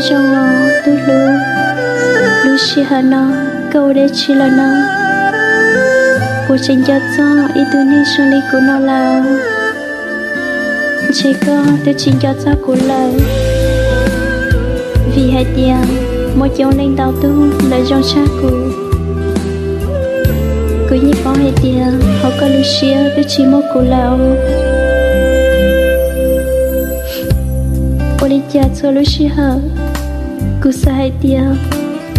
Zoo os tub hlub, lub sij hawm no koj ua dab tsi lawm no? Puas tseem nco txog ib tug neeg zoo li kuv no lawm? Ntshe koj twb tsis nco txog kuv lawm, vim hais tias muaj coob leej ntau tug lawv zoo tshaj kuv. Kuv yeej paub hais tias hauv koj lub siab twb tsis muaj kuv lawm. Ua li cas txhua lub sij hawm kuv xav hais tias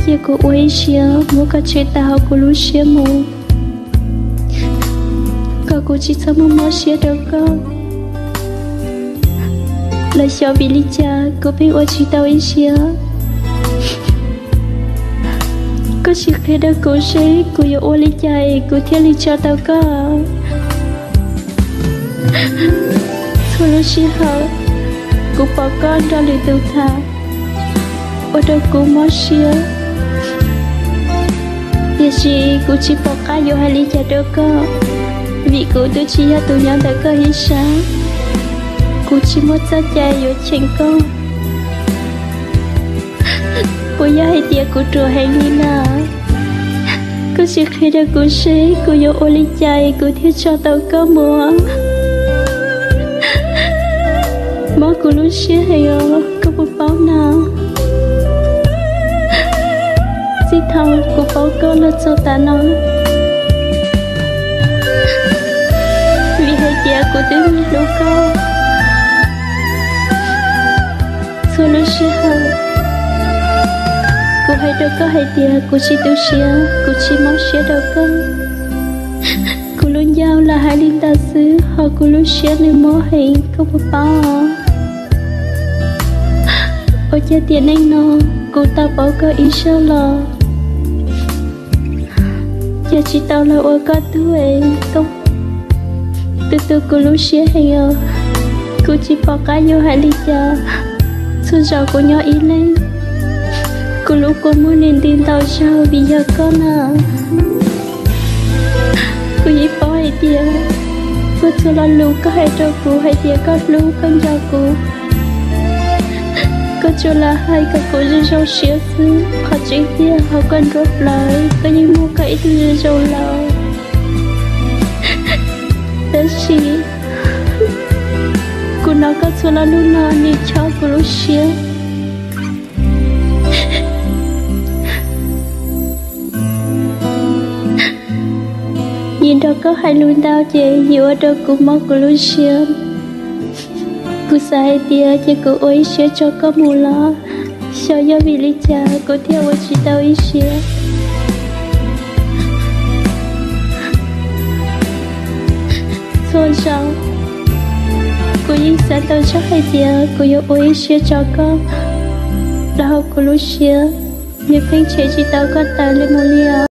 cia kuv ua ib siab muab koj tshem tawm hauv kuv lub siab mus, kom kuv tsis txhob muaj mob siab rau koj. Los xyov vim li cas kuv pheej ua tsis tau ib siab. Koj sim qhia rau kuv seb kuv yuav ua li cas es kuv thiaj li tso tau koj. Txhua lub sij hawm kuv pom koj nrog lwm tus tham, ua rau kuv mob siab. Tiam sis kuv tsis pom qab yuav hais li cas rau koj, vim kuv twb tsis yog tus nyob ntawm koj ib sab. Kuv tsis muaj txoj cai yuav cheem koj. Puas yog hais tias kuv ruam heev li na? Koj sim qhia rau kuv seb kuv yuav ua li cas es kuv thiaj tso tau koj mus. Mob kuv lub siab heev os, koj puas paub na? Txij thaum kuv paub koj los txog tav no, vim hais tias kuv twb hlub koj. Txhua lub sij hawm kuv hais rau koj hais tias kuv tsis tu siab, kuv tsis mob siab rau koj. Kuv lub ncauj lam hais li ntawd xwb, ho kuv lub siab nws mob heev, koj puas paub? Ua cas tiam neej no kuv tau paub koj ib zaug los cas tsis tau los ua koj tug es koj tu tu kuv lub siab heev os. Kuv tsis pom qab yuav hais li cas. Txhua zaus kuv nyob ib leeg, kuv lub kua muag nim nti ntau zaug vim yog koj na. Kuv yeej paub hais tias txhua txhua lo lus koj hais rau kuv hais tias koj hlub koj nco kuv, koj tsuas lam hais kom kuv zoo zoo siab xwb. Qhov tseeb tiag hauv koj nruab plawv koj yeej muaj koj ib tug zoo zoo lawm. Tab sis kuv hnov koj txhua lo lus no nws chob kuv lub siab. Yim nrog koj hais lus ntau ces yim ua rau kuv mob kuv lub siab. Kuv xav hais tias ces kuv ua ib siab tso koj mus los, xyov yog vim li cas kuv thiaj ua tsis tau ib siab. Txhua zaus kuv yeej xav tau txog hais tias kuv yuav ua ib siab tso koj los hauv kuv lub siab, nws pheej tshem tsis tau koj tawm li mus li os.